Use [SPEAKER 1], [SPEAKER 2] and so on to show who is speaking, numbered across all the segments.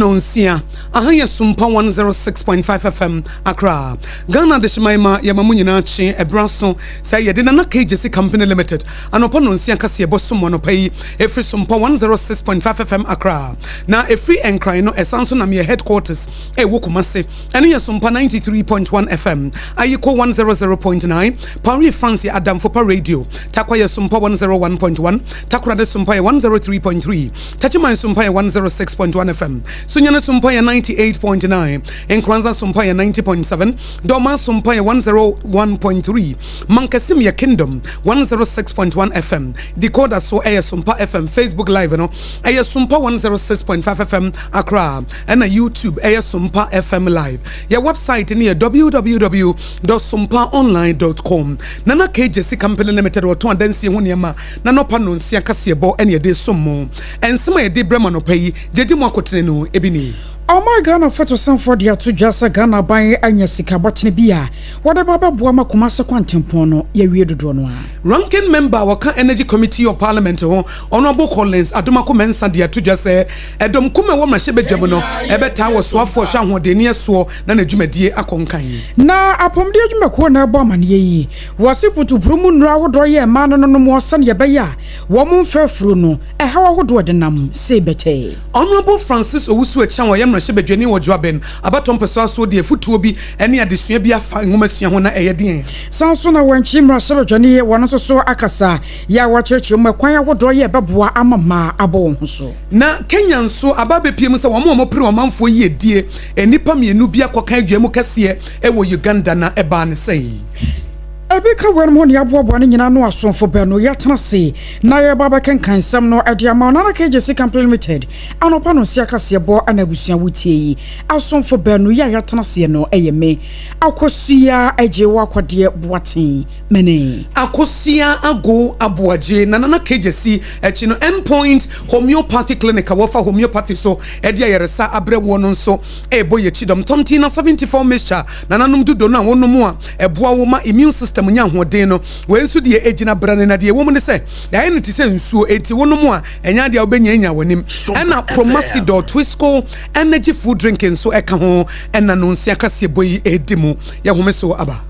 [SPEAKER 1] Nnɔnsia, aha yɛ Sumpa 106.5 FM, Accra. Ghana Adehyeman ma yɛma mo nyinaa kye ɛberɛ aso sɛ yɛde Nana K. Gyasi Company Limited anɔpa nnɔnsia kaseɛbɔ som mo anɔpa yi ɛfiri Sumpa 106.5 FM, Accra. Na ɛfiri Nkran no ɛsan nso nam yɛ headquarters ɛwɔ Kumasi. Ɛno yɛ Sompa 93.1 FM, Ayiko 100.9, Paris France yɛ Adamfopa Radio, Tarkwa yɛ Sompa 101.1, Takoradi Sompa yɛ 103.3, Techiman Sompa yɛ 106.1 FM, Sunyani Sompa yɛ 98.9, Nkoranza Sompa yɛ 90.7, Dormaa Sompa yɛ 101.3, Mankasim yɛ Kingdom 106.1 FM, Decoder so ɛyɛ Sompa FM, Facebook Live no ɛyɛ Sompa 106.5 FM Accra. Ɛna YouTube ɛyɛ Sompa FM Live. Yɛ website no yɛ www dot sompaonline dot com. Nana K Gyasi Company Limited wɔtɔn adansie ho nneɛma na anɔpa nnɔnsia kaseɛbɔ ɛna yɛde resom mo. Nsɛm a yɛde brɛ mo anɔpa yi deɛ ɛdi mu akotene no ebi nie.
[SPEAKER 2] Ɔman Ghana Fotosanfoɔ de ato dwa sɛ Ghana aban anya sika bɔtene bi a wɔde ba bɛboa ma Kumase kwantempɔn no yɛawie dodoɔ no ara.
[SPEAKER 1] Ranking Member a ɔka Energy Committee of Parliament ho, Honourable Collins Adomako Mensah de ato dwa sɛ ɛdɔm kum a ɛwɔ mmarahyɛbadwam no bɛtaa wɔ soafoɔ a ɔhwɛ ahoɔdenneɛ soɔ na n'adwumadie akɔ nkan.
[SPEAKER 2] Na apɔmuden adwumakuo na ɛrebɔ amaneɛ yi. Wɔse putupru mu nnuro ahodoɔ yɛ mmaa no nonomoɔ sɛdeɛ ɛbɛyɛ a wɔn mfa afuro no ɛhaw ahodoɔ denam sei bɛtɛɛ.
[SPEAKER 1] Honourable Francis Owusu Acheaw a ɔyɛ mmarahyɛbadwani wɔ Juaben abatoɔ mpɛsoa soɔ de afutuo bi ne adesua bi afa nwomasua ho na ɛyɛ deɛn?
[SPEAKER 2] San nso na Wankyi mmarahyɛbadwani yi wɔn nso so akasa yɛ a wɔakyerɛkyerɛ mu ɛkwan ahodoɔ yɛ ɛbɛboa ama mmaa abɔ wɔn ho so.
[SPEAKER 1] Na Kenya nso aba abɛpue mu sɛ wɔn a wɔpere ɔmanfoɔ yiedie nnipa mmienu bi akɔka adwa mu kɛseɛ wɔ Uganda na ɛbaa no sɛn?
[SPEAKER 2] Ebi ka weinom ho na yɛaboaboa ne nyinaa ano asomfo baanu yɛatena ase na yɛreba abɛkenkan nsɛm no de ama wo. Nana KJC Company Limited, anɔpa nonsia kaseɛbɔ na abusua wotie yi. Asomfo baanu yi a yɛatena aseɛ no yɛ me, Akosua Agyewa Akwadeɛ Boateng, mene.
[SPEAKER 1] Akosua Agow Aboagye na Nana KJC akyi no, End Point Homeopathy Clinic a wɔfa homeopathy so de ayaresa abrɛ woɔ no nso rebɔ yɛn kyidɔm. Tɔmten na 74 mixture nananom dodo no a wonom a ɛboa wo ma immune system nya ahoɔden no. Wei nso deɛ ɛgyina brane na deɛ ɛwɔ mu ne sɛ yɛayɛ no te sɛ nsuo enti wonom a ɛnyɛ adeɛ a wobɛnyaanya w'anim. Ɛna Promasidor Twisco Energy Food Drink nso ɛka ho ɛna nonsia kaseɛbɔ yi ɛredi mu. Yɛhome so aba.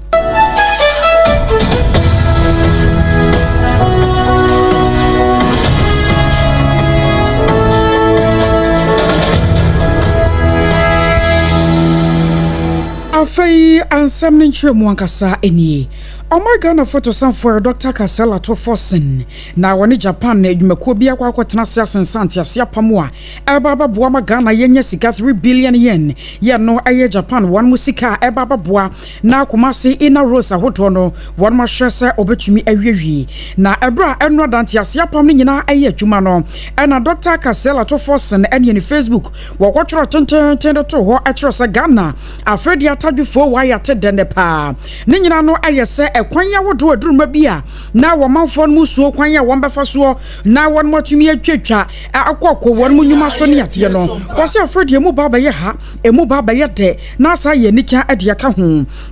[SPEAKER 2] Afei ansɛm no nkyerɛmu ankasa nie. Ɔman Ghana fotosanfoɔ Dɔkta Cassel Ato Forson na wɔne Japan adwumakuo bi akɔ akɔtena ase asensan nteaseɛ apam a ɛreba abɛboa ma Ghana yɛanya sika 3 billion yen yɛ no ɛyɛ Japan wɔn mo sika a ɛreba abɛboa na Kumasi Inner Roads ahodoɔ no wɔn ahwɛ sɛ wɔbɛtumi awiewie. Na ɛberɛ a ɛno ada nteaseɛ apam no nyinaa ɛyɛ adwuma no ɛna Dɔkta Cassel Ato Forson ɛneɛ ne Facebook wɔkɔtwerɛ tenteenten de too hɔ ɛkyerɛ sɛ Ghana afei deɛ atadwefoɔ wɔ ayɛ ate dɛnɛ paa. Ne nyinaa no ɛyɛ sɛ ɛkwan ahodoɔ aduruma bi a na wɔn manfoɔ no mu suo kwan a wɔn bɛfa soɔ na wɔn atumi atwatwa akɔ kɔ wɔn nnwuma so ne adeɛ no. Wɔsɛ afei deɛ emu ba bɛyɛ ha, emu ba bɛyɛ dɛ na asa ayɛ anika de aka ho.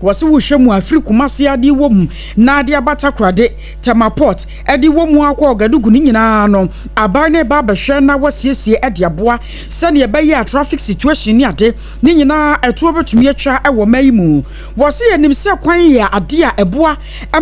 [SPEAKER 2] Wɔse wohwɛ mu a firi Kumasi ade wɔ mu na ade aba Takoradi, Tema Port de wɔ mu akɔ Ouagadougou ne nyinaa no aban no reba abɛhwɛ na wasiesie de aboa sɛdeɛ ɛbɛyɛ a traffic situation ne ade ne nyinaa ɛtoɔ bɛtumi atwa wɔ ɔman yi mu. Wɔse yɛnim sɛ kwan yɛ adeɛ a ɛboa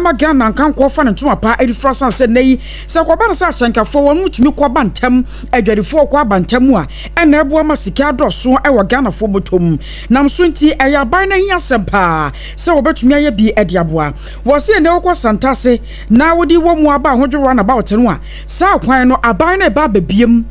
[SPEAKER 2] ma Ghana nkankoɔ fa ne ntoma pa de fira sane sɛ nnɛ yi sɛ kɔba no sɛ ahyɛnkafoɔ wɔn tumi kɔ ba ntɛm, adwadifoɔ kɔ aba ntɛm a ɛna ɛboa ma sika adɔso wɔ Ghanafoɔ bɔtɔ mu. Nam so nti ɛyɛ aban no ahiasɛm paa sɛ wɔbɛtumi ayɛ bi de aboa. Wɔse ɛnnɛ wokɔ Santase na wode wɔ mu aba Ahodwo Runabout no a, saa kwan no aban no reba abɛbiem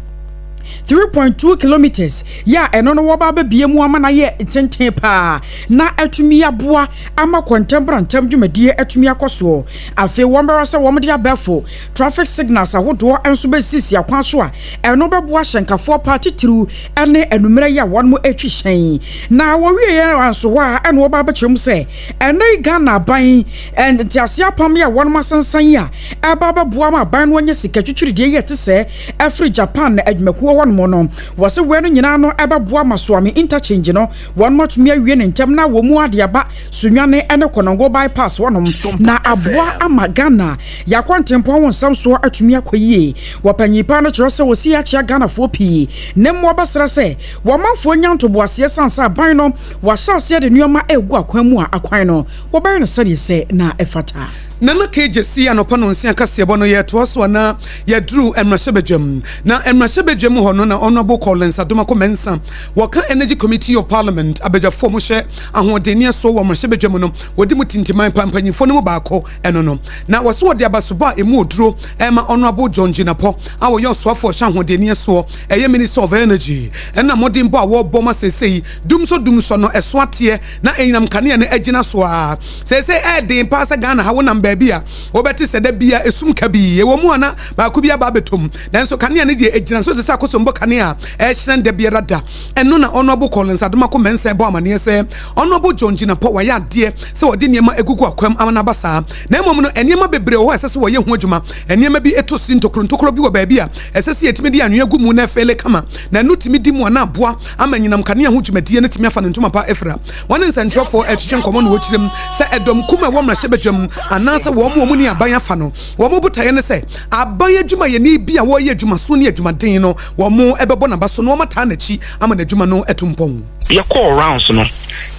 [SPEAKER 2] 3.2 kilometres yɛ a ɛno no wɔba abɛbie mu ama no ayɛ tenten paa na atumi aboa ama kɔntɛmbrantɛm dwumadie atumi akɔ soɔ. Afei wɔbɛhwɛ sɛ wɔde abɛɛfo traffic signals ahodoɔ nso bɛsisi akwan so a ɛno bɛboa hyɛnkafoɔ paa titiriw ne anwummerɛ yi a wɔn retwi hyɛn. Na wɔwieɛ nso hɔ a ɛna wɔba abɛkyerɛ mu sɛ ɛnnɛ yi Ghana aban nteaseɛ apam yi a wɔn asensan yi a ɛba abɛboa ma aban no anya sika twitwiridie yi a ɛte sɛɛ afiri Japan adwumakuo hɔ. hɔnom no. Wɔse wei no nyinaa no ɛbɛboa ma Suame Interchange no wɔnom atumi awie ne ntɛm na wɔ mu ade aba Sunyani ne Konongo Bypass hɔnom na aboa ama Ghana yɛakwantempɔn ho nsɛm soɔ atumi akɔ yie. Wɔpanyin paa no kyerɛ sɛ wɔsi akyea Ghanafoɔ pii na mmoa bɛsrɛ sɛ wɔmanfoɔ nya ntoboaseɛ sane sɛ aban no wɔahyɛ aseɛ de nneɛma egu akwan mu a akwan no wɔbɛyɛ no sɛdeɛ sɛ na ɛfata.
[SPEAKER 1] Nana Kegyesi anɔpa no nsia kaseɛbɔ no yɛtoa so anaa yɛduru mmarahyɛbadwam. Na mmarahyɛbadwam hɔ no na Honourable Collins Adomako Mensah, wɔka Energy Committee of Parliament abadwafoɔ mo hyɛ ahoɔdenneɛ so wɔ mmarahyɛbadwam no, wɔdi mu tintiman pa mpanyinfoɔ no mu baako ɛno no. Na wɔso wɔde abasobɔ a emu oduro ɛma Honourable John Jinapor a wɔyɛ ɔsoafoɔ ɔhyɛ ahoɔdenneɛ soɔ, ɛyɛ Minister of Energy, ɛna mmɔdenbɔ a wɔrebɔ ma seesei dumsɔ dumsɔ no ɛso ateɛ na ɛnyinam kanea no agyina so a seesei ɛɛden paa sɛ Ghana ha wonam baabi a wobɛte sɛ da bia esum kabii ɛwɔ mu ana baako bi aba abɛtom, nanso kanea no deɛ ɛgyina so te sɛ akosombo kanea a ɛhyerɛn da biara da. Ɛno na Honourable Collins Adomako Mensah ɛbɔ amanneɛ sɛ Honourable John Jinapor wayɛ adeɛ sɛ wɔde nneɛma agugu akwam ama no aba saa, na mmom no nneɛma bebree wɔ hɔ a ɛsɛ sɛ wɔyɛ ho adwuma. Nneɛma bi ɛtɔ si ntokuro ntokuro bi wɔ baabi a ɛsɛ sɛ yɛtumi de anwea gu mu na ɛfɛle kama, na ɛno tumi di mu a na aboa ama nyinam kanea ho dwumadie no tumi afa ne ntoma pa afira. Wɔne nsɛntwerɛfoɔ ɛtwetwe nkɔmmɔ na wɔkyerɛ mu sɛ ɛdɔm kum a ɛwɔ mmarahyɛbadwam anaasɛ wɔn mu wɔn ni aban afa no, wɔn botaeɛ ne sɛ aban adwumayɛni bi a wɔreyɛ adwumaso ne adwumaden no, wɔn ɛbɛbɔ n'aba so na wɔn ataa n'akyi ama n'adwuma no atu mpɔn.
[SPEAKER 3] Yɛkɔɔ rounds no,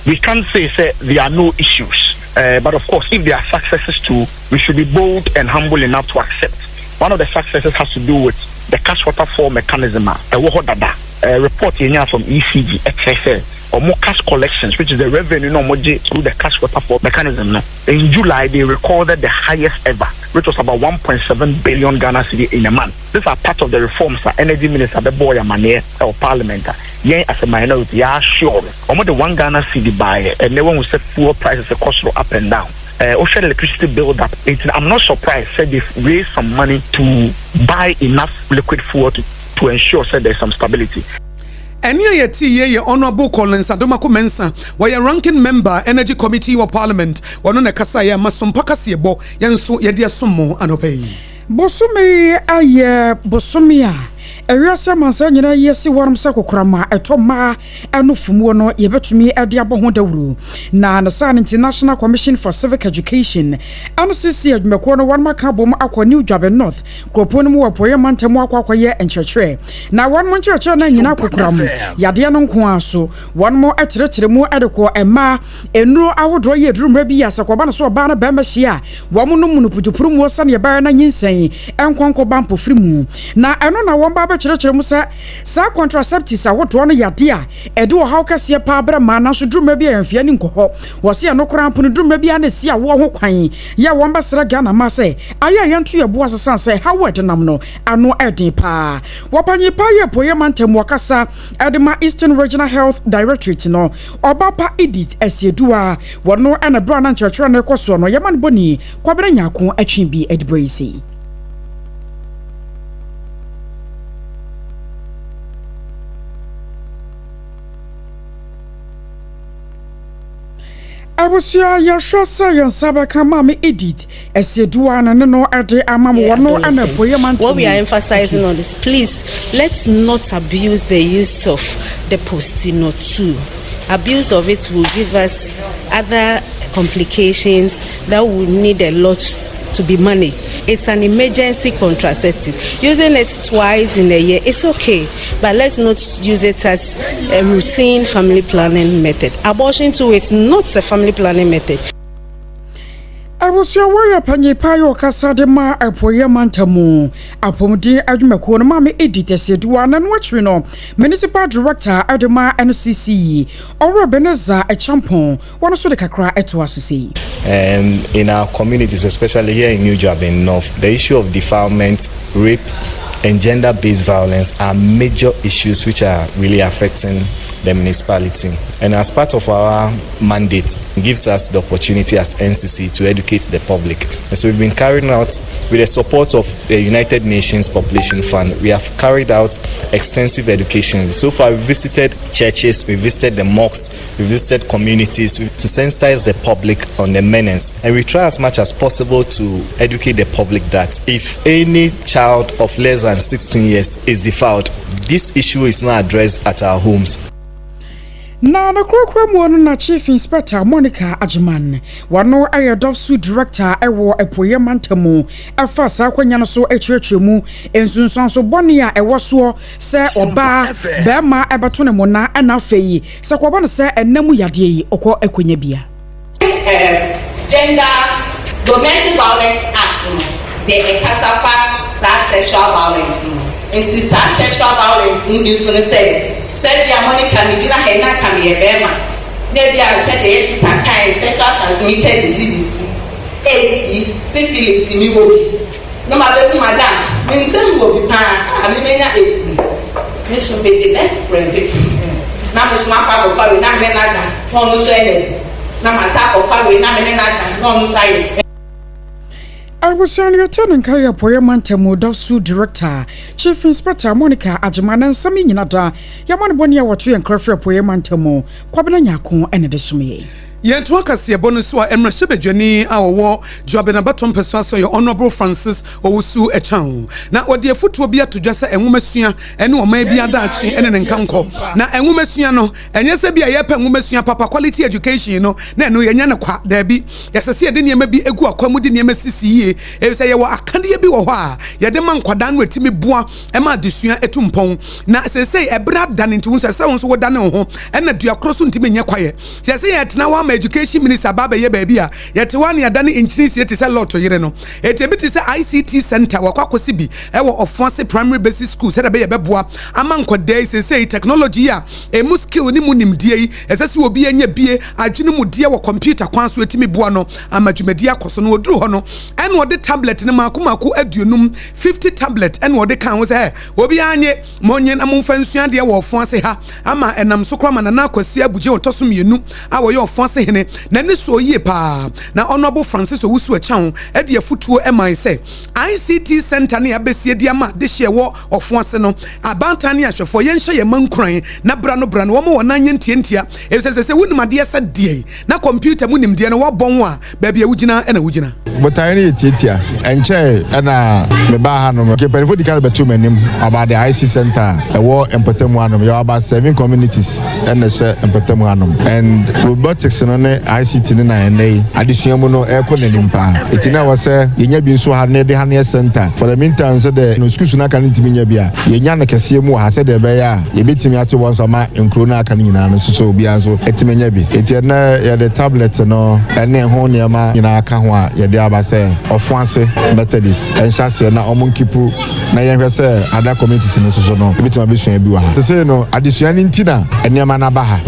[SPEAKER 3] we can't say sɛ there are no issues, but of course if there are successes too, we should be bold and humble enough to accept. One of the successes has to do with the cash waterfall mechanism a ɛwɔ hɔ dada. Report yɛnya from ECG ɛkyerɛ sɛ ɔmo cash collections, which is the revenue no ɔmo gye through the cash waterfall mechanism no, in July they recorded the highest ever, which was about 1.7 billion Ghana cedi in a month. These are part of the reforms that Energy Minister bɛbɔ yɛ amaneɛ ɛwɔ Parliament a yɛn as a minority yɛ assure ɔmo de 1 Ghana cedi baayɛ. Ɛnɛ wɔn sɛ fuel prices kɔ soro up and down, wohwɛ electricity build up, nti I'm not surprised sɛ they raise some money to buy enough liquid fuel to ensure sɛ there's some stability.
[SPEAKER 1] Ɛne a yɛte yie yɛ Honourable Collins Adomako Mensah, wɔyɛ Ranking Member, Energy Committee of Parliament. Wɔno na ɛkasa yɛ ama sompa kaseɛbɔ yɛn nso yɛde asom mo anɔpa yi.
[SPEAKER 2] Bosome ayɛ bosome a ewiase amansa nyinaa yi asi wɔnom sɛ kokorama ɛtɔ mmaa ɛno fumuo no yɛbɛtumi ɛde abɔ ho dawuro, na ne saa no nti National Commission for Civic Education ɛno sisi adwumakuo no wɔnom aka abom akɔ New Dwabe North kuropɔn no mu wɔ Apueeɛ mantam akɔ akɔyɛ nkyerɛkyerɛ, na wɔnom nkyerɛkyerɛ no nyinaa kokoram yadeɛ no nko ara so. Wɔnom kyerɛkyerɛ mu de kɔ mmaa nnuro ahodoɔ yɛ aduru mmerɛ bi a sɛ kɔba no so ɔbaa no bɛrima hyia a wɔn nom no putupuru mu sɛneɛ ɛbɛyɛ na nyinsɛn nkɔnkɔ ba mpofiri mu, na ɛno na wɔn ba bɛkyerɛkyerɛ mu sɛ saa contraceptives ahodoɔ no yadeɛ a ɛde ɔhaw kɛseɛ paa brɛ mmaa, nanso duruma bi a yɛmfeɛ ne nkɔ hɔ wɔsi ɛno koraa mpo no duruma bi a na esi awoɔ ho kwan yɛ. Wɔn bɛsrɛ Ghana ma sɛ ayɛ a yɛnto yɛ bo asesan sɛ haw ɛde nam no ano ɛden paa. Wɔpanyin paa yɛ Apueeɛ mantam wɔkasa ɛde ma Eastern Regional Health Directorate no, ɔbapa Edith Asiedua, wɔno ɛna berɛ a na nkyerɛkyerɛ no rekɔ soɔ no yɛma no bɔni Kwabena Nyako atwe bi de berɛ yi sei. Abusua, yɛhwɛ sɛ yɛn nsa bɛka Maame Edith Asiedua no ne no de ama mo wɔno ɛna Apueeɛ mantam.
[SPEAKER 4] What we are emphasizing on is, please, let's not abuse the use of the Postinor 2. Abuse of it will give us other complications that will need a lot to be managed. It's an emergency contraceptive. Using it twice in a year, it's okay, but let's not use it as a routine family planning method. Abortion too is not a family planning method.
[SPEAKER 2] Abusua, wɔyɛ panyin pa yɛ ɔkasa de ma Apueeɛ mantam apɔmuden adwumakuo no, Maame Edith Asieduwa, na no akyiri no Municipal Director de ma NCC, Ɔwura Beneza Ɛkyampɔn, wɔn nso de kakra ɛtoa so sei.
[SPEAKER 5] In our communities, especially here in New Juaben North, the issue of defilement, rape, and gender-based violence are major issues which are really affecting the municipality. And as part of our mandate, gives us the opportunity as NCC to educate the public. And so we've been carrying out, with the support of the United Nations Population Fund, we have carried out extensive education. So far, we visited churches, we visited the mosques, we visited communities to sensitize the public on the menace. And we try as much as possible to educate the public that if any child of less than 16 years is defiled, this issue is not addressed at our homes.
[SPEAKER 2] Na ne korakora mu no na Chief Inspector Monica Agyeman, wɔno yɛ DOVVSU Director wɔ Apueeɛ Mantam mu, ɛfa saa akwanya no so kyerɛkyerɛ mu nsunsuanso bɔne a ɛwɔ soɔ sɛ ɔbaa bɛrima ɛbɛto ne mona ɛna afei sɛ kɔba no sɛ ɛnna mu yadeɛ yi ɔkɔ akɔnya bia.
[SPEAKER 6] Gender Domestic Violence Act no deɛ, ɛkasa fa saa sexual violence no. Nti saa sexual violence no bi nso no, sɛ bia Monica mi gyina ha yi na ka mi yɛ bɛrima na ebi a sɛdeɛ yɛ sisa kan sexual transmitted diseases, AIDS yi, syphilis, mi wɔ bi na ma bɛ ku madam mi nsɛm mi wɔ bi paa a mi menya AIDS mi so mi de best friend na mi so ma kɔ akɔkɔ wei na mi ne na da na ɔno nso ɛyɛ bi na ma sa akɔkɔ wei na mi ne na da na ɔno nso ayɛ.
[SPEAKER 2] Abusua no, yɛtɛ ne nka yɛ Apueeɛ Mantam DOVVSU Director, Chief Inspector Monica Agyema. Ne nsɛm yi nyina da yɛma no bɔne a wɔto yɛn nkra firi Apueeɛ Mantam. Kwabena Nyako ɛne de som yɛ.
[SPEAKER 1] Yɛnto akaseɛbɔ no so a, mmarahyɛbadwani a wɔwɔ Juaben abatɔ mpɛsoa so yɛ Honorable Francis Owusu Ɛkyɛn, na wɔde afotuo bi ato dwa sɛ nwomasua ne ɔman bi adaakye ne ne nkankɔ. Na nwomasua no, ɛnyɛ sɛ bi a yɛpɛ nwomasua papa, quality education no, na ɛno yɛnyɛ no kwa. Daabi, yɛsɛ sɛ yɛde nneɛma bi egu akwa mu, de nneɛma sisi yie, ɛfisɛ yɛwɔ akadeɛ bi wɔ hɔ a yɛde ma nkwadaa no, atumi boa ɛma adesua etu mpɔn. Na seesei ɛberɛ adane, nti wo nso ɛsɛ wo nso wodane wo ho, ɛna dua koro so ntumi nyɛ kwaeɛ. Sɛ yɛsɛ yɛtena hɔ ama education minister ba bɛyɛ baabi a yɛte hɔ ne yɛdane nkyini sie te sɛ Lot yere no. Ɛti ebi te sɛ ICT center wɔkɔ akɔsi bi ɛwɔ Ɔfoase Primary Basic School, sɛdeɛ ɛbɛyɛ bɛboa ama nkwadaa yi. Seesei technology yi a emu skill ne mu nimdeɛ yi, ɛsɛ sɛ obi anya bie adwene mu deɛ wɔ computer kwan so, etumi boa no ama dwumadie akɔ so. No wɔduru hɔ no, ɛna ɔde tablet no maako maako 50, 50 tablet, ɛna ɔde kan ho sɛ obiara nye ma ɔnye na momfa nsua adeɛ wɔ Ɔfo ha, ama ɛnam so koraa ma Nana Akwasi Abugye ɔtɔ so mmienu a wɔyɛ Ɔfo ase hene n'ani so yie paa. Na Honorable Francis Owusu Ɛkyɛn ɛde afutuo ɛman sɛ ICT center ne abɛsie di ama adehyeɛ wɔ Ɔfo ase no, abantan ne ahwɛfoɔ, yɛnhyɛ yɛn ma nkuran na bra no bra no wɔn wɔn nan nyɛ ntiantia, efisɛ sɛ wonim adeɛ sɛ deɛ na computer mu nimdeɛ no wɔabɔn a, baabi a wogyina ɛna wogyina.
[SPEAKER 7] Botaeɛ no yɛ tietia. Ɛnkyɛe ɛna mebaa hanom. Mpanimfoɔ di kan bɛto m'anim about the IC center a ɛwɔ mpɔtamu hanom. Yɛwɔ about seven communities ɛna ɛhyɛ mpɔtamu hanom, and robotics no ne ICT no na ɛnɛ yi adesua mu no ɛrekɔ n'anim paa. Ɛti na ɛwɔ sɛ yɛnya bi nso ha ne yɛde ha ne yɛ center for the meantime, sɛ dɛ no schools no aka no ntumi nya bi a, yɛnya no kɛseɛ mu wɔ ha, sɛdeɛ ɛbɛyɛ a yɛbɛtumi ato wɔn so ama nkuro no aka no nyinaa no nso so obiara nso ɛtumi nya bi. Ɛti ɛnɛ yɛde tablet no ɛne ho nneɛma nyinaa ka ho a yɛde aba sɛ Ɔfo ase Methodist ɛnhyɛ aseɛ na ɔmo nkeep na yɛnhwɛ sɛ other communities no nso so no ebitumi abɛsua bi wɔ ha. Sesei no, adesua no nti na nneɛma no aba ha.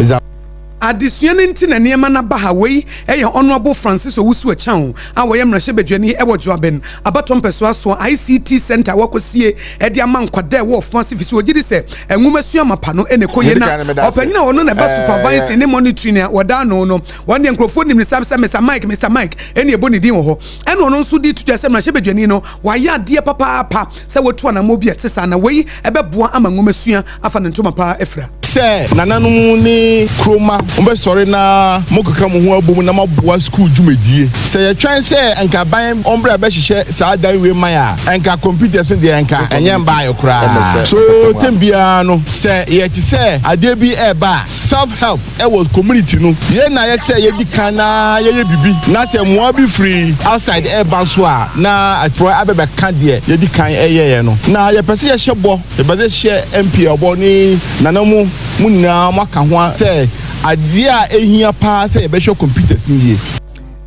[SPEAKER 1] Adesua no nti na nneɛma no aba ha. Wei ɛyɛ Honorable Francis Owusu Ɛkyɛn a wɔyɛ mmarahyɛbadwani ɛwɔ Juaben abatɔ mpɛsoa soɔ. ICT center wɔkɔsie ɛde ama nkwadaa ɛwɔ Ɔfo ase fi so, ogye di sɛ nwoma sua mapa no ɛna ɛkɔ yie. Na ɔpanyin a ɔno na ɛba supervising ne monitoring a wɔda ano no, wɔn deɛ nkurɔfoɔ nim ne sa sɛ Mr Mike, Mr Mike ɛna ɛbɔ ne din wɔ hɔ, ɛna ɔno nso de to dwa sɛ mmarahyɛbadwani no wayɛ adeɛ papaapa sɛ wɔatu anammɔ bi a ɛte saa, na wei ɛbɛboa ama nwoma sua afa ne ntoma paa afira.
[SPEAKER 8] Sɛ nananom ne kuroma mobɛsɔre na mokeka mo ho abom na moaboa sukuu dwumadie. Sɛ yɛtwɛn sɛ nka ban ɔmbrɛ bɛhyehyɛ saa dan wei man a, nka computers no deɛ nka ɛnyɛ mbaayɛ koraa. So tem biara no, sɛ yɛte sɛ adeɛ bi ɛreba a, self help ɛwɔ community no, yɛn na yɛ sɛ yɛdi kan na yɛyɛ bibi, na sɛ mmoa bi firi outside ɛreba nso a, na aforɔ abɛbɛka deɛ yɛdi kan ɛyɛyɛ no. Na yɛpɛ sɛ yɛhyɛ bɔ, yɛpɛ sɛ yɛhyɛ MP ɔbɔ ne nana mu nyinaa mo aka ho sɛ adeɛ a ehia paa sɛ yɛbɛhwɛ computers no yie.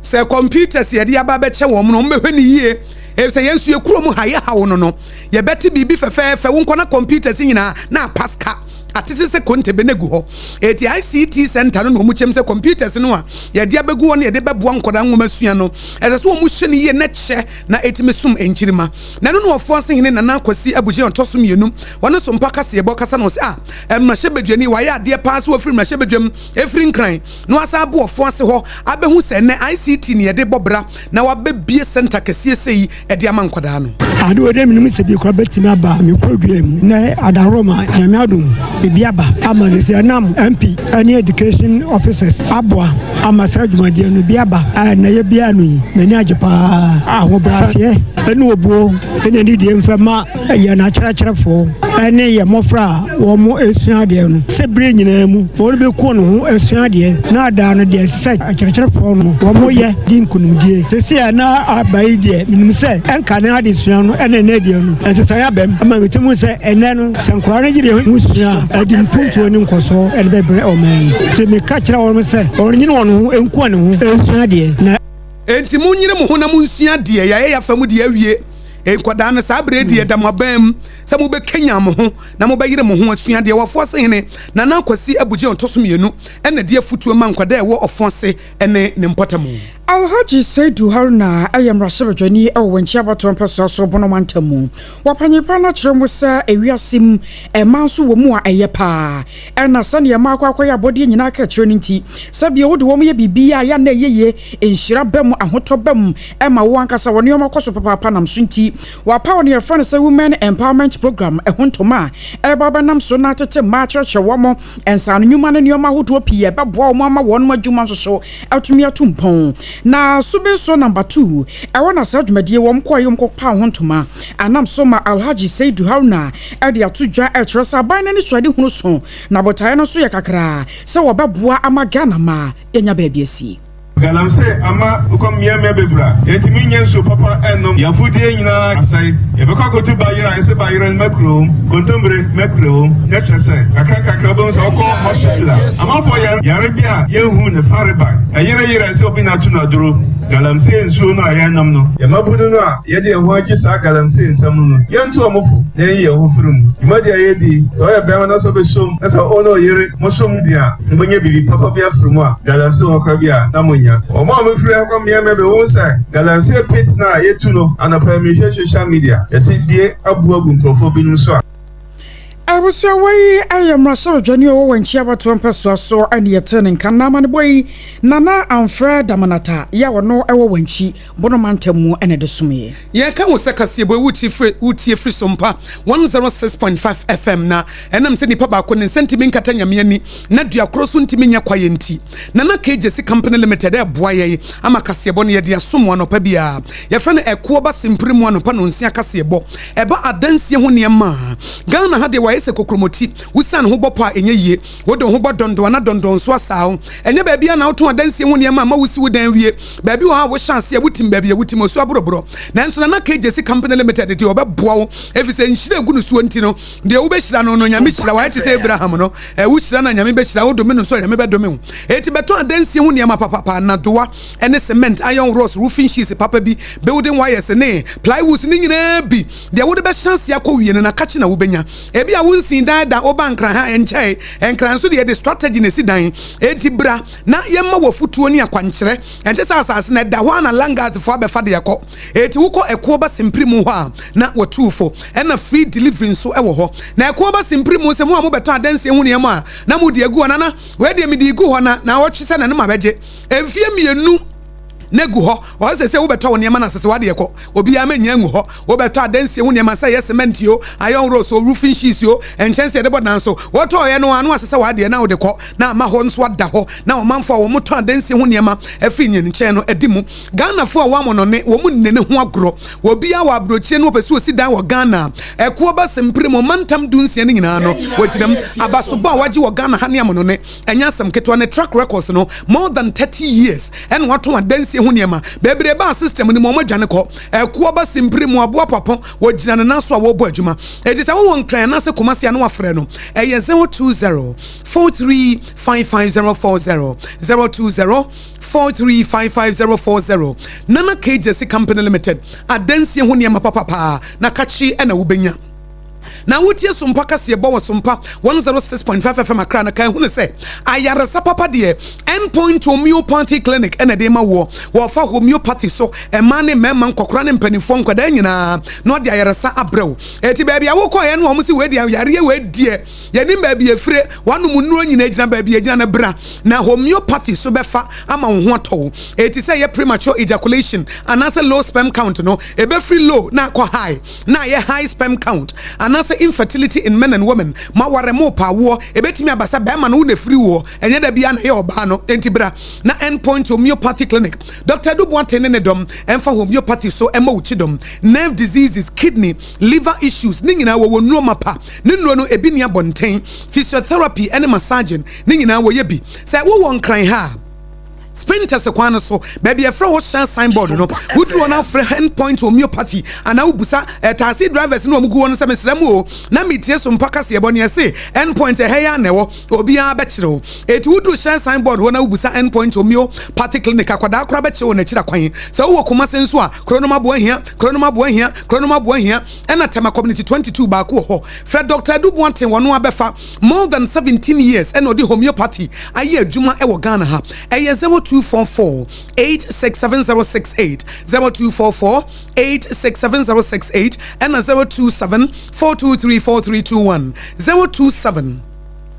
[SPEAKER 1] Sɛ computers yɛde aba bɛkyɛ wɔn no, wɔn bɛhwɛ ne yie, efisɛ yɛn nso yɛ kurom ha yɛ haw no, yɛbɛte biribi fɛfɛɛfɛ wo nkɔ na computers nyinaa na apaska. atete sɛ kontebe no agu hɔ. Enti ICT Centre no na wɔkyɛm sɛ computers no a yɛde abɛgu hɔ no yɛde bɛboa nkwadaa nwomasua no, ɛsɛ sɛ wɔhyɛ no yie na kyɛ na ɛtumi som nkyirimma. Na ɛno na Ɔfoase Hene Nana Kwasi Abugyen a ɔtɔ so mmienu, ɔno nso mpa kaseɛbɔ kasa na ɔse ah, mmarahyɛbadwani, wayɛ adeɛ paa sɛ wafiri mmarahyɛbadwam ɛfiri Nkran na wasan aba Ɔfoase hɔ abɛhu sɛ ɛnnɛ ICT na yɛde bɔ bra na wabɛbue centre kɛseɛ sei de ama nkwadaa no.
[SPEAKER 9] Ade wei deɛ menim sɛ bi koraa bɛtumi aba me kɔdua mu nɛ adaworoma Nyame adom ebi aba ama no sɛ ɛnam MP ne education officers aboa ama saa dwumadie no bi aba a ɛnɛ yɛ biara no yi m'ani agye paa. Ahobrɛaseɛ ne obuo ne anidie mfa ma yɛn akyerɛkyerɛfoɔ ne yɛn mmɔfra a wɔresua adeɛ no sɛ berɛ nyinaa mu wɔn bɛku wɔn ho asua adeɛ na adaa no deɛ ɛsɛ sɛ akyerɛkyerɛfoɔ no wɔyɛ di nkonimdie. Seesei a na aba yi deɛ menim sɛ ɛnka ne adesua no ɛne ɛnɛ deɛ no nsesaeɛ aba mu ama metumi hu sɛ ɛnɛ no sɛ nkwadaa no yere ho sua a ɛde mpuntuo ne nkɔsoɔ ɛde bɛbrɛ ɔman yi. Nti meka kyerɛ wɔn sɛ wɔnyene wɔn ho nku wɔn ho nsua adeɛ na.
[SPEAKER 1] Enti monyere mo ho na monsua adeɛ, yɛayɛ yɛn afa mu deɛ awie. Nkwadaa no, saa berɛ yi deɛ ɛda mo aban mu sɛ mobɛkanyan mo ho na mobɛyere mo ho asua adeɛ. Wɔ Ɔfoase Hene Nana Kwasi Abugye a ɔtɔ so mmienu na ɛde afotuo ma nkwadaa a ɛwɔ Ɔfoase ne ne mpɔtam.
[SPEAKER 2] Alhaji Seidu Haruna yɛ mmarahyɛbadwani wɔ Wenchi abatoɔ mpɛsoa so Bono mantam mu. Wɔpanyin paa no akyerɛ mu sɛ ewiase mu mmaa nso wɔ mu a ɛyɛ paa. Ɛna sɛnea mmaa akɔ akɔyɛ abɔdeɛ nyinaa ka akyire no nti, sɛdeɛ wode wɔn yɛ biribiara a ɛyɛ a na ɛyɛ yie, nhyira ba mu, ahotɔ ba mu, ɛma wo ankasa wɔ nneɛma kɔ so papaapa nam so nti, wɔapaw nea yɛfrɛ no sɛ Women Empowerment Program ɛho ntoma a ɛreba abɛnam so na atete mmaa akyerɛkyerɛ wɔn nsaano nnwuma ne nneɛma ahodoɔ pii a ɛbɛboa wɔn ama wɔn adwuma nso so atumi atu mpɔn. Na Subinso Number 2 ɛhɔ na saa dwumadie wɔn kɔeɛ wɔn kɔpaw ho ntoma anam so ma Alhaji Seidu Haruna de ato dwa ɛkyerɛ sɛ aban no anisoadehunu so na botaeɛ no nso yɛ kakraa sɛ wɔbɛboa ama Ghana mmaa yɛanya baabi asie.
[SPEAKER 10] Galamsey ama wokɔ mmeammea bebree a, yɛntumi nnya nsuo papa nnom. Yɛn afudeɛ nyinaa asɛe. Yɛbɛkɔ akɔtu bayerɛ a, yɛsɛ bayerɛ no mɛkure wom, kontommire mɛkure wom. Na kyerɛ sɛ, kakrankakra wobɛhu sɛ wokɔ hospital a, amanfoɔ yare yare bi a yɛnhu ne farebae. Ɛyerɛyerɛ sɛ obi na ato no aduro. Galamsey nsuo no a yɛrenom no, yɛn mmabunu no a yɛde yɛn ho agye saa galamsey nsɛm no no, yɛnto wɔn fo na yɛnyi yɛn ho mfiri mu. Dwumadi a yɛredi, sɛ woyɛ barima na sɛ wobɛsom na sɛ wo ne wo yere mosom deɛ a, mobɛnya biribi papa bi afiri mu a galamsey wɔ koraa bi a na monnya. Wɔn a wɔfiri ha kɔ mmeammea bi wɔhu sɛ galamsey pit no a yɛtu no anɔpa yi mehwɛ social media yɛse bie abu agu nkurɔfoɔ binom so a.
[SPEAKER 2] Abusua wei yɛ mmarahyɛbadwani a ɔwɔ Wankyi abatoɔ mpɛsoa so ne yɛtee ne nka na amanebɔ yi Nana Amfrɛ Damanata yɛ a ɔno wɔ Wankyi Bono mantam mu na ɛde someɛ.
[SPEAKER 1] Yɛka wo sɛ kaseɛbɔ yi wotie firi wotie firi Sompa 106.5 FM na ɛnam sɛ nipa baako ne nsa ntumi nkata Nyame ani na dua koro so ntumi nyɛ kwaeɛ nti Nana K Gyasi Company Limited ɛreboa yɛn ama kaseɛbɔ no yɛde asom mo anɔpa biara. Yɛfrɛ no Ɛkoɔ Ba Sempere mu anɔpa nonsia kaseɛbɔ. Ɛba adansie ho nneɛma a, Ghana ha deɛ wɔayɛ sɛ kokromoti, wosiane ho bɔ pɔ a ɛnyɛ yie. Wode wo ho bɔ dɔndɔn na dɔndɔn nso asaa wo. Ɛnyɛ baabiara na wotɔn adansie ho nneɛma a ma wosi wo dan wie. Baabi wɔ hɔ a wohyɛ ase a wotim baabi a wotim osu aborɔborɔ. Nanso Nana KJC Company Limited deɛ ɔbɛboa wo efisɛ nhyira egu no soɔ nti no deɛ wobɛhyira no no Nyame hyira wo. Ayɛ te sɛ Abraham no, wohyira no a Nyame bɛhyira wo, wodome no nso a Nyame bɛdome wo. Enti bɛtɔn adansie ho nneɛma papapa, nnadowa ne cement, iron rods, roofing sheets papa bi, building wires ne plywoods ne nyinaa bi. Deɛ wode bɛhyɛ aseɛ akɔwie no nakakye na wobɛnya. Ebia wonsii dan da, woba Nkran ha ɛnkyɛe. Nkran nso deɛ yɛde strategy na ɛsi dan. Enti bra na yɛmma wo afutuo ne akwankyerɛ. Ɛnte sɛ asase no, ɛda hɔ ara na Langasfoɔ abɛfa de akɔ. Enti wokɔ Ɛkoɔba Simpirimu hɔ a, na wɔatu wo fo. Ɛna free delivery nso wɔ hɔ. Na Ɛkoɔba Simpirimu sɛ mo a mobɛtɔ adansie ho nneɛma a, na mode agu hɔ. Nana, wei deɛ mede regu hɔ na naawɔtwe sɛ na ne mabɛgye. Mfeɛ mmienu. na gu hɔ. Ɔsɛ sɛ wobɛtɔ wo nneɛma no asese w'adeɛ kɔ. Obiara ma nnya ngu hɔ. Wobɛtɔ adansie ho nneɛma sɛ ɛyɛ cement o, iron rods o, roofing sheets o, nkyɛnse a yɛde bɔ dan so. Wotɔeɛ no ara na wasesa w'adeɛ na wode kɔ na ama hɔ nso ada hɔ na ɔmanfoɔ a wɔtɔ adansie ho nneɛma afiri yɛn nkyɛn no adi mu. Ghanafoɔ a wɔamɔnɔne, wɔn nne ne ho agorɔ. Obiara wɔ aburokyire na ɔpɛ sɛ ɔsi dan wɔ Ghana a, ɛkoɔ ba Sempire mu ɔmantam dunsia no nyinaa no, wɔgyina mu. Abasobɔ a wɔagye wɔ Ghana ha ne amɔnɔne. Ɛnyɛ asɛm ketewa, ne track records no more than 30 years ɛna watɔn adansie ho nneɛma bebree baa system no mu, wɔn adwane kɔ ɛkoɔ ba simpiri mu aboa papo, wɔgyina ne nan so a wɔrebɔ adwuma. Enti sɛ wowɔ Nkran anaasɛ Kumasi a na wafrɛ no, ɛyɛ 020 4355040, 020 4355040. Nana K Gyasi Company Limited, adansie ho nneɛma papapaa na kakye ɛna wobɛnya. Na wotie Sompa kaseɛbɔ wɔ Sompa 106.5 FM Accra no, kan hunu sɛ ayaresa papa deɛ End Point Homeopathy Clinic na ɛde ma woɔ. Wɔfa homeopathy so mmaa ne mmarima, nkɔkora ne mpanimfoɔ, nkwadaa nyinaa na ɔde ayaresa abrɛ wo. Eti baabi a wokɔeɛ no wɔn se wei deɛ yareɛ wei deɛ yɛnim baabi efire, wɔanom nnuro nyinaa gyina baabi egyina no bra na homeopathy so bɛfa ama wo ho atɔ wo. Eti sɛ ɛyɛ premature ejaculation anaasɛ low sperm count no, ebɛfiri low na akɔ high na ayɛ high sperm count, anaasɛ infertility in men and women, mo aware mo pa awoɔ, ebɛtumi aba sɛ bɛrima no wo na efiri woɔ, ɛnyɛ da biara na ɛyɛ ɔbaa no. Enti bra na End Point Homeopathy Clinic, Dr. Edu Boateng ne ne dɔm ɛmfa homeopathy so ɛma wo kyidɔm, nerve diseases, kidney, liver issues ne nyinaa wɔwɔ nnuro mapa ne nnuro no ebi ni abɔnten. Physiotherapy ɛne massaging ne nyinaa wɔyɛ bi. Sɛ wowɔ Nkran ha a, Spintex kwan no so, baabi ɛfrɛ hɔ hyɛn signboard no, woduru hɔ no afrɛ End Point Homeopathy anaa wobusa taxi drivers ne wɔn gu hɔ no sɛ, "Mesrɛ mu o, na metie so mpa kaseɛbɔ ne ɛse End Point ɛhɛ yɛ na ɛwɔ," obiara bɛkyerɛ wo. Eti woduru hyɛn signboard hɔ na wobusa End Point Homeopathy Clinic, akwadaa koraa bɛkyerɛ wɔ n'akyiri akwan. Sɛ wowɔ Kumase nso a, Kuronom Aboa Hia, Kuronom Aboa Hia, Kuronom Aboa Hia, ɛna Tema Community 22 baako wɔ hɔ. Frɛ Dr. Edu Boateng, wɔn abɛfa more than 17 years ɛna ɔde homeopathy ayɛ adwuma ɛwɔ Ghana ha. Ɛyɛ 0244 867068, 0244 867068, ɛna 027 423 4321, 027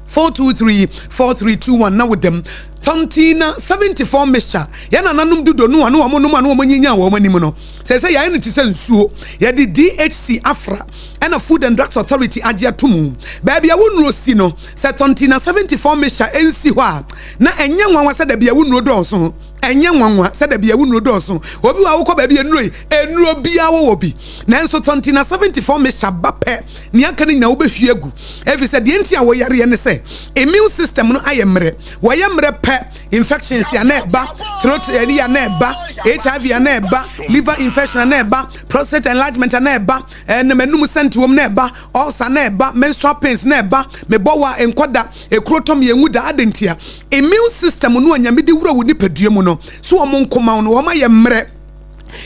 [SPEAKER 1] 423 4321. Na wodam Tontina 74 mixture, yɛn nananom dodo no ano wɔn nom ano wɔn nyinya wɔn anim no sɛ yɛayɛ no te sɛ nsuo, yɛde DHC afra ɛna Food and Drugs Authority agye ato mu. Baabi a wo si no, sɛ Tontina 74 mixture ɛnsi hɔ a, na ɛnyɛ nwanwa sɛ dabi a wo nnuro dɔɔso. Ɛnyɛ nwanwa sɛ dabi a wo nnuro dɔɔso. Obi wa wokɔ baabi nnuro yi, nnuro biara wɔwɔ bi, nanso Tontina 74 mixture ba pɛ, nea aka no nyinaa wobɛhwie agu, ɛfiri sɛ deɛ nti a wɔyareɛ ne sɛ immune system no ayɛ mmerɛ. Wɔyɛ mmerɛ pɛ, infections a na ɛba, throat ɛni a na ɛba, HIV a na ɛba, liver infection a na ɛba, prostate enlargement a na ɛba, ɛnam anum sɛntiwom na ɛba, ulcer na ɛba, menstrual pains na ɛba, mebɔ wa nkɔda, ekuro tɔm yɛn ngu da adentia. Immune system no a Nyame de wura wo nipadua mu no so, wɔn nkoma no wɔn ayɛ mmerɛ.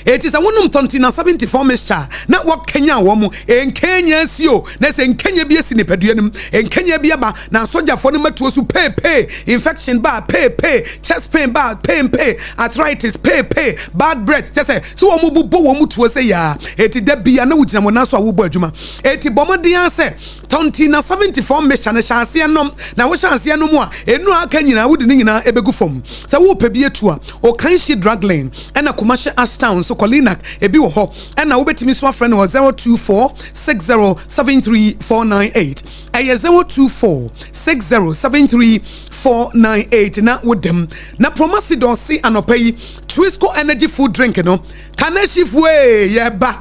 [SPEAKER 1] Eti sɛ wonom Tɔntina 74 mixture na wɔkanya wɔn mu nkenya si o, na sɛ nkenya bi esi nipadua no mu, nkenya bi aba na asogyafoɔ no matuo so peepee, infection ba peepee, chest pain ba peepee, arthritis peepee, bad breath, kyɛ sɛ wɔn mu bobɔ wɔn mu tuo sɛ yaa. Eti da bia na wogyina wɔn nan so a wobɔ adwuma. Eti bɔ mmɔden sɛ Tɔntina 74 mixture no hyɛ aseɛ nom, na wohyɛ aseɛ nom a, enu aka nyinaa wode ne nyinaa ebegu fam. Sɛ wopɛ bi etu a, Okanshi Drug Lane ɛna Kumashi Ashtown nso, Kolinak ebi wɔ hɔ, ɛna wobɛtumi so afrɛ no wɔ 024 60 73 498. Ɛyɛ 024 60 73 498. Na wodam na Promasidor si anɔpa yi Twisco Energy food drink no. Kaneshifue, yɛba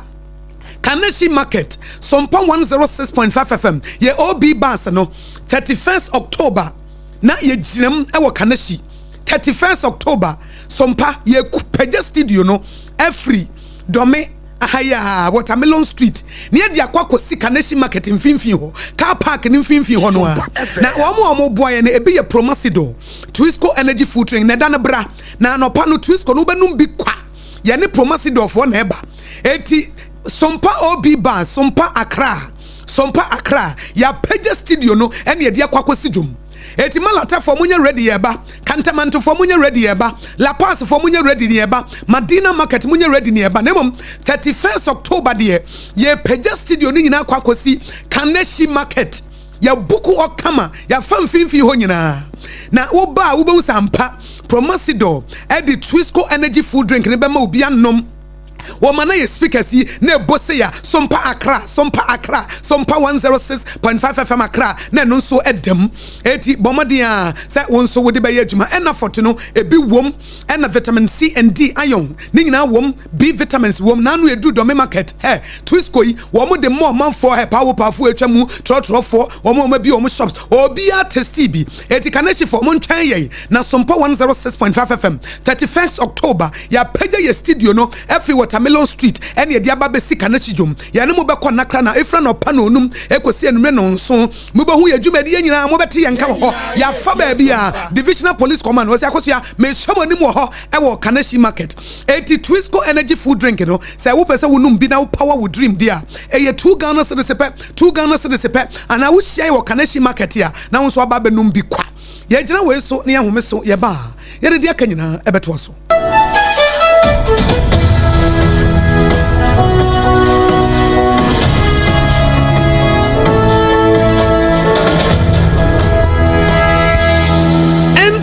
[SPEAKER 1] Kaneshi Market, Sompa 106.5 FM yɛ OB bus no 31st October na yɛgyinam ɛwɔ Kaneshi. 31st October, Sompa yɛpagya studio no afiri Dɔme ahaya Watermelon Street ne yɛde akɔ akɔsi Kaneshi Market mfimfini hɔ, car park ne mfimfini hɔ no a. Na wɔn a wɔn boa yɛ no ebi yɛ Promasidor Twisco Energy food drink. Na ɛda no bra na anɔpa no Twisco no wobɛnum bi kwa. Yɛne Promasidorfoɔ na ɛba. Eti Sompa OB Bar, Sompa Accra, Sompa Accra, yɛapagya studio no ɛne yɛde akɔ akɔsi dwom. Eti Malatafoɔ, monyɛ ready, yɛba. Kantamantofoɔ, monyɛ ready, yɛba. Lapazfoɔ, monyɛ ready ne yɛba. Madina Market, monyɛ ready ne yɛba. Na mmom 31st October deɛ, yɛpagya studio no nyinaa akɔ akɔsi Kaneshi Market. Yɛbuku hɔ kama, yɛafa mfimfini hɔ nyinaa, na woba a wobɛhu sɛ ampa Promasidor ɛde Twisco Energy food drink ne bɛma obi anom. Wɔma na yɛ speakers yi na ɛbɔ se ya Sompa Accra, Sompa Accra, Sompa 106.5 FM Accra, na ɛno nso ɛdam. Eti bɔ mmɔden a sɛ wo nso wode bɛyɛ adwuma. Ɛna fɔto no ebi wom, ɛna vitamin C and D, iron ne nyinaa wom, B vitamins wom. N'ano eduru Dɔme Market ɛ Twisco yi, wɔn de mmɔ ɔmanfoɔ ɛ paawo paafo atwa mu trɔtrɔfoɔ, wɔn a wɔn abi wɔn shops, obiara tasty bi. Eti Kaneshifo, wɔn nkyɛn yɛn na Sompa 106.5 FM 31st October yɛapagya yɛ studio no afiri wɔ Watermelon Street ɛne yɛde aba abɛsi Kanahyi dwom. Yɛne mo bɛkɔ nnakra na ɛfiri anɔpa nnɔnnum ɛkɔsi anwummerɛ nnɔnson. Mobɛhu yɛn dwumadie nyinaa, mobɛte yɛn nka wɔ hɔ. Yɛafa baabi a Divisional Police Command, wɔsi Akosua, mehyɛ mo anim wɔ hɔ ɛwɔ Kanahyi Market. Enti Twisco Energy Food Drink no, sɛ wopɛ sɛ wonom bi na wo power wo dream deɛ a, ɛyɛ 2 Ghana cedis pɛ, 2 Ghana cedis pɛ. Anaa wohyia yɛ wɔ Kanahyi Market a, na wo nso aba abɛnom bi kwa. Yɛgyina wei so na yɛahome so, yɛba a, yɛde deɛ aka nyinaa ɛbɛtoa so.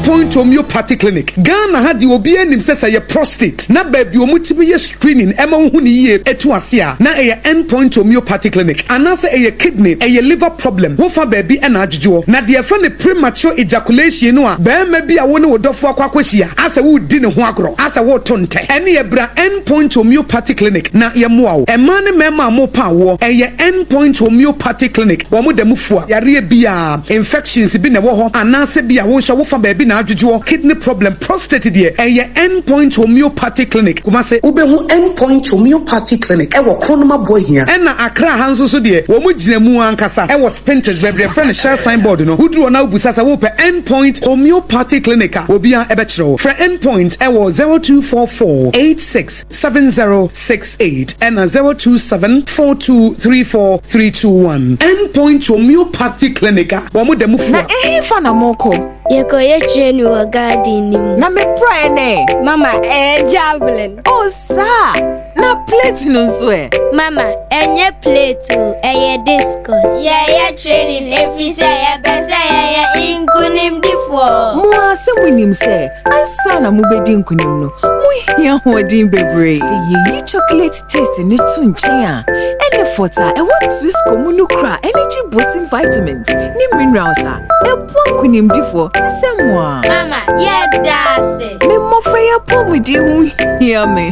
[SPEAKER 1] Point Homeopathy Clinic, Ghana ha deɛ obiara nim sɛ sɛ yɛ prostate na baabi wɔn tumi yɛ screening ɛma wohu ne yie ɛtu ase a na ɛyɛ End Point Homeopathy Clinic anaasɛ ɛyɛ kidney ɛyɛ liver problem wofa baabi ɛna adwodwoɔ na deɛ ɛfrɛ no premature ejaculation no a barima bi a wo ne wo dɔfo akɔ akɔhyia asɛ woredi ne ho agorɔ asɛ woreto ntɛ ɛneɛ bra End Point Homeopathy Clinic na yɛmmoa wo. Mmaa ne mmarima a morepa awoɔ ɛyɛ End Point Homeopathy Clinic wɔn da mu fua yareɛ biara infections bi na ɛwɔ hɔ anaasɛ bi a wo nso wofa baabi na adwodwoɔ kidney problem prostate deɛ ɛyɛ End Point Homeopathy Clinic Kumase. Wobɛhu End Point Homeopathy Clinic ɛwɔ Kronum Aboahia ɛna Accra ha nso so deɛ wɔn gyina mu ankasa ɛwɔ Spintex baabi a yɛfrɛ no Shell sign board no, woduru hɔ na wobisa sɛ wopɛ End Point Homeopathy Clinic a, obiara bɛkyerɛ wo. Frɛ End Point wɔ 0244 86 7068 ɛna 027 4234 321. End Point Homeopathy Clinic a wɔn da mu fua.
[SPEAKER 11] Na ɛhefa na morekɔ?
[SPEAKER 12] Yɛkɔyɛ training wɔ garden no mu.
[SPEAKER 11] Na me praeɛ no ɛ?
[SPEAKER 12] Mama, ɛyɛ javelin.
[SPEAKER 11] Oh, saa! Na plate no nso ɛ?
[SPEAKER 12] Mama, ɛnyɛ plate o, ɛyɛ discus. Yɛyɛ training ɛfiri sɛ yɛpɛ sɛ yɛyɛ nkonimdifoɔ.
[SPEAKER 11] Mo ara sɛ monim sɛ ansa na mobɛdi nkonim no, mohia ahoɔden bebree. Sɛ yɛyi chocolate taste no to nkyɛn a, ɛne fɔt a ɛwɔ Twisco mu no kura energy boosting vitamins ne minerals a ɛboa nkonimdifoɔ te sɛ mo a.
[SPEAKER 12] Mama, yɛda ase.
[SPEAKER 11] Me mmɔfra yi apɔmuden ho hia me.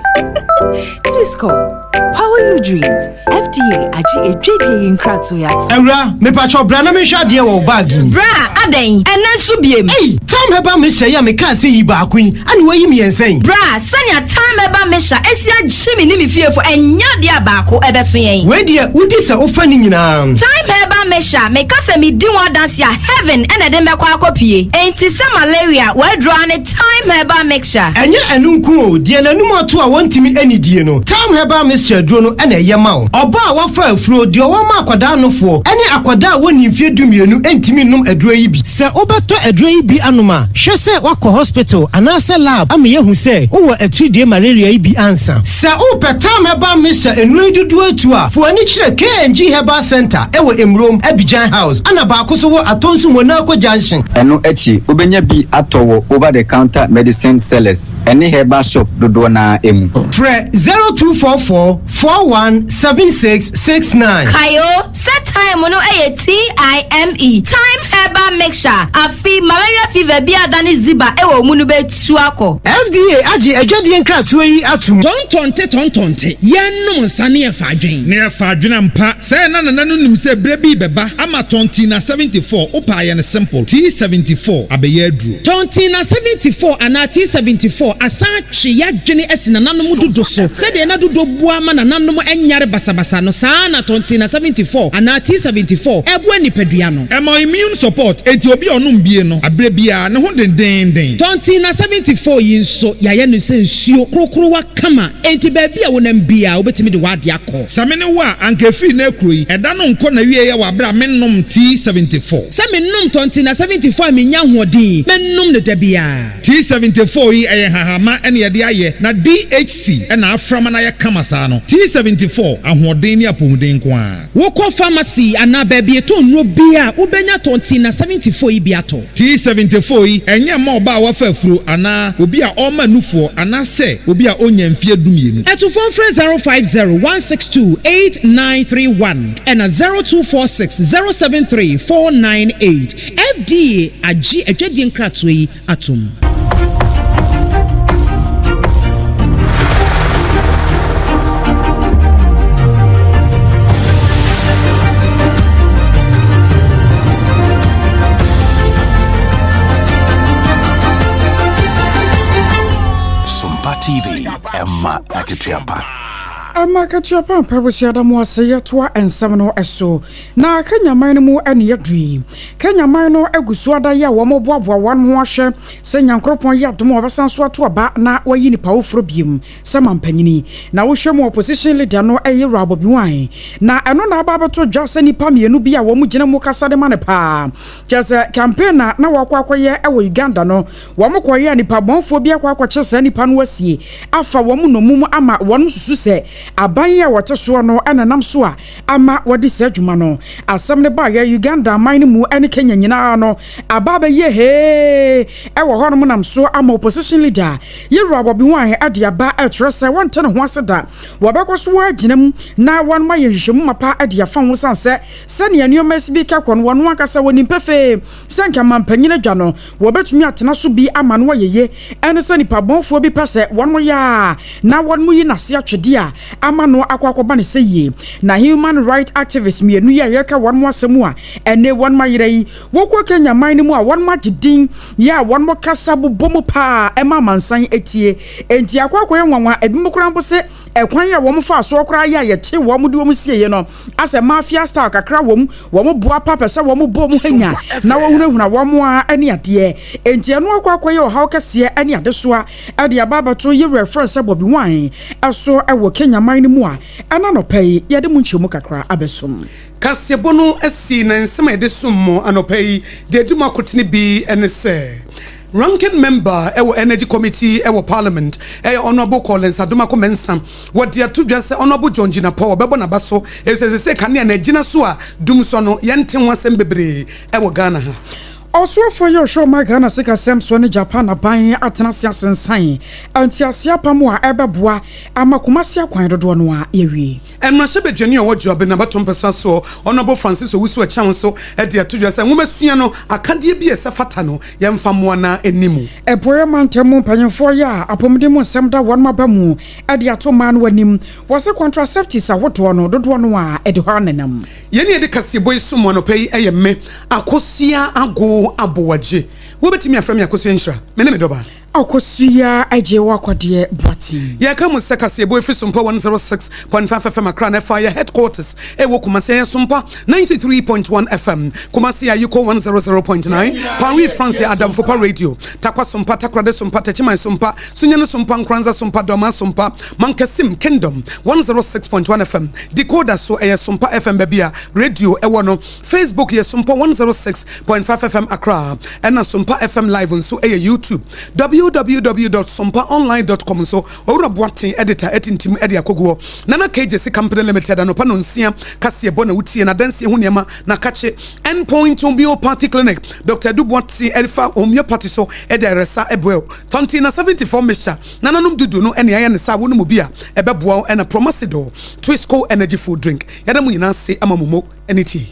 [SPEAKER 11] Twisco, power your dreams. FDA agye adwadie yi nkratoɔ yi ato.
[SPEAKER 13] Awura, mepakyɛw bra na menhwɛ adeɛ wɔ wo bag yi mu.
[SPEAKER 14] Bra, adɛn? Ɛnnɛ nso biem?
[SPEAKER 13] Ei! Tam Herbal Mixture yi a mekaa sɛ yi baako yi, ɛna woayi mmiɛnsa yi?
[SPEAKER 14] Bra, sɛnea Tam Herbal Mixture asi agye me ne me fiefo, ɛnyɛ adeɛ a baako ɛbɛso yɛn.
[SPEAKER 13] Wei deɛ, wodi sɛ wofa ne nyinaa.
[SPEAKER 14] Thyme Herbal Mixture, meka sɛ medi ho adanse a, heaven na ɛde me bɛkɔ akɔpue. Enti sɛ malaria, w'aduro ara ne Thyme Herbal Mixture.
[SPEAKER 13] Ɛnyɛ ɛno nko o, deɛ n'anum ato a wɔntumi nnidie no, Thyme Herbal Mixture aduro no na ɛyɛ ma wo. Ɔbaa a wafa afuro, deɛ ɔwɔ ma akwadaa nofoɔ, ne akwadaa a wɔnnii mfeɛ dumienu ntumi nnom aduro yi bi. Sɛ wobɛtɔ aduro yi bi anom a, hwɛ sɛ woakɔ hospital anaasɛ lab ama yɛahu sɛ wowɔ atiridie malaria yi bi ansa. Sɛ wopɛ Thyme Herbal Mixture nnuro yi dodoɔ atu a, fa w'ani kyerɛ KNG Herbal Centre wɔ Emurom, Abidjan House, ɛna baako nso wɔ Atonsu Monaco Junction.
[SPEAKER 15] Ɛno akyi, wobɛnya bi atɔ wɔ over the counter medicine sellers ne herbal shop dodoɔ no ara mu.
[SPEAKER 13] Frɛ 0244 41 76 69.
[SPEAKER 14] Kae o, sɛ thyme no yɛ TIME, Thyme Herbal Mixture, afe malaria fever bi a adane ziba wɔ wo mu no bɛtu akɔ.
[SPEAKER 13] FDA agye adwadie nkratoɔ yi atom.
[SPEAKER 16] Tɔntɔnte tɔntɔnte, yɛnnom nsa ne yɛfa adwen.
[SPEAKER 17] Ne yɛfa adwen ampa. Sɛɛ na nana no nim sɛ berɛ bi rebɛba ama Tɔntina 74, wopɛ a yɛ no simple, T74 abɛyɛ aduro.
[SPEAKER 16] Tɔntina 74 anaa T74 asan atwe y'adwene asi nananom dudo so. Sɛdeɛ na dudo boa ma nananom nyare basabasa no, saa ara na Tɔntina 74 anaa T74 boa nipadua no.
[SPEAKER 17] Ɛma immune support, enti obi a ɔnom bie no, aberɛ biara, ne ho dendeenden.
[SPEAKER 16] Tɔntina 74 yi nso, yɛayɛ no sɛ nsuo korokorowa kama, enti baabi a wonam biara, wobɛtumi de w'adeɛ akɔ.
[SPEAKER 17] Sɛ me ne wo a, anka ɛfiri nnɛ rekuro yi, ɛda no nkɔ n'awieɛ wɔ aberɛ a mennom T74.
[SPEAKER 16] Sɛ menom Tɔntina 74 a mennya ahoɔden, mɛnom no da biara.
[SPEAKER 17] T74 yi, ɛyɛ nhahamma na yɛde ayɛ, na DHC na afra ma no ayɛ kama saa no. T74, ahoɔden ne apɔmuden nko ara.
[SPEAKER 16] Wokɔ pharmacy anaa baabi yɛtɔn nnuro biara a, wobɛnya Tɔntina 74 yi bi atɔ.
[SPEAKER 17] T74 yi, ɛnyɛ mma ɔbaa a wafa afuro anaa obi a ɔrema nufoɔ anaasɛ obi a ɔnnya mfeɛ dumienu.
[SPEAKER 16] Atufoɔ mfrɛ 050 162 8931 ɛna 0246 073 498. FDA agye adwadie nkratoɔ yi atom.
[SPEAKER 18] Sompa TV, ɛma akatua pa.
[SPEAKER 2] Ɛma akatua pa mpaebɔ suada mu ase yɛtoa nsɛm no so. Na Kenya man no mu na yɛadu yi. Kenya man no agu so ada yi a wɔboaboa wɔn ho ahwɛ sɛ Nyankoropɔn yɛ adom a wɔbɛsan so ato aba na wɔayi nipa foforɔ biom sɛ mampanyini. Na wohwɛ mu opposition leader no yɛ Wura Bobi Wine. Na ɛno na aba abɛto dwa sɛ nnipa mmienu bi a wɔn gyina mu kasa de ma no paa. Kyerɛ sɛ campaign a na wɔakɔ akɔyɛ wɔ Uganda no Wɔn kɔeɛ a nnipa bɔnfoɔ bi akɔ akɔkyere saa nnipa no asie afa wɔn nnommum ama wɔn susu sɛ aban yi a wɔte soɔ no na ɛnam so a ama wɔadi saa dwuma no. Asɛm no baeɛ Uganda aman no mu ne Kenya nyinaa no aba abɛyɛ hee wɔ hɔnom nam so ama opposition leader Yewura Bobi Wine de aba rekyerɛ sɛ wɔnte ne ho ase da. Wɔbɛkɔ so ara agyina mu na wɔn ayɛ nhwehwɛmu mapa de afa ho sane sɛ sɛnea nneɛma asi bi kɛkɔ no wɔn ankasa wɔnim pefee sɛ nka mampanyin adwa no Wɔbɛtumi atena so bi ama no ayɛ ye, ɛne sɛ nnipa bɔnfoɔ bi pɛ sɛ wɔn yɛ a na wɔn yi n'ase atwedeɛ a ama no akɔ akɔba ne sɛ yie. Na human right activists mmienu yi a yɛreka wɔn asɛm a ɛnne wɔn ayera yi, wɔkɔ Kenya man no mu a wɔn agye din yɛ a wɔn kasa bobɔ mu paa ɛma amansan tie. Enti akɔ akɔyɛ nwanwa, ebinom koraa mpo se ɛkwan a wɔn faa soɔ koraa yɛ a yɛkyee wɔn de wɔn sieeɛ no asɛ mafia style kakra wɔ mu. Wɔn boa pa pɛ sɛ wɔn bɔ mu hanya na wɔhunahuna wɔn ara ne adeɛ. Enti ɛno akɔ akɔyɛ ɔhaw kɛseɛ ne adesoa de aba abɛto yewura a yɛfrɛ no sɛ Bobi Wine so wɔ Kenya man no mu a ɛna anɔpa yi yɛde mu nkyerɛmu kakra abɛsom.
[SPEAKER 1] Kaseɛbɔ no asi na nsɛm a yɛde som mo anɔpa yi deɛ ɛdi mu akotene bi ne sɛ, Ranking Member wɔ Energy Committee wɔ Parliament yɛ Honourable Collins Adomako Mensah. Wɔde ato dwa sɛ Honourable John Jinapor bɛbɔ n'aba so efisɛ seesei kanea no agyina so a dumsɔ no yɛnte ho asɛm bebree wɔ Ghana ha.
[SPEAKER 2] Ɔsoafoɔ yi a ɔhwɛ ɔman Ghana sikasɛm soɔ ne Japan aban atena ase asensan nteaseɛ apam a ɛbɛboa ama Kumasi akwan dodoɔ no ara yɛawie.
[SPEAKER 1] Mmarahyɛbadwani a ɔwɔ Juaben abatoɔ mpɛsoa soɔ, Honourable Francis Owusu Acheaw nso de ato dwa sɛ nwomasua no akadeɛ bi a ɛsɛ fata no yɛmfa mmoa na ɛnni mu.
[SPEAKER 2] Apueeɛ mantam mu mpanyimfoɔ yɛ a apɔmuden mu nsɛm da wɔn aba mu de ato mmaa no anim. Wɔse contraceptives ahodoɔ no dodoɔ no ara de hɔ ara nenam.
[SPEAKER 1] Yɛn a yɛde kaseɛbɔ yi som mo anɔpa yi yɛ me, Akosua Ago Aboagye. Wobɛtumi afrɛ me Akosua Nhyira. Me ne me dɔbaa.
[SPEAKER 2] Akosua Agye Wakwadeɛ Boateng.
[SPEAKER 1] Yɛka mu sɛ kaseɛbɔ ɛfiri Sompa 106.5 FM Accra na ɛfa yɛ headquarters ɛwɔ Kumasi ɛyɛ Sompa 93.1 FM, Kumasi Ayiko 100.9, Paris France yɛ Adamfopa Radio, Tarkwa Sompa, Takoradi Sompa, Techiman Sompa, Sunyani Sompa, Nkoranza Sompa, Dormaa Sompa, Mankasim, Kingdom 106.1 FM, Decoder so ɛyɛ Sompa FM baabi a radio ɛwɔ no. Facebook yɛ Sompa 106.5 FM Accra ɛna Sompa FM Live nso ɛyɛ YouTube. Www dot sompaonline dot com nso Owura Boateng editor atintim ɛde akɔguɔ. Nana K Gyesi Company Limited anɔpa nonsia kaseɛbɔ na wotie na adansie ho nneɛma na kakye. Endpoint Homeopathy Clinic Doctor Adu Boateng ɛfa homeopathy so ɛde ayaresa ɛbrɛ wo. Tontina 74 mixture nananom dudu no ɛne ayɛ ne saa wonom bi a ɛbɛboa wo ɛna Promasidor Twisco Energy Food Drink. Yɛda mo nyinaa ase ama mo mo ɛne tie.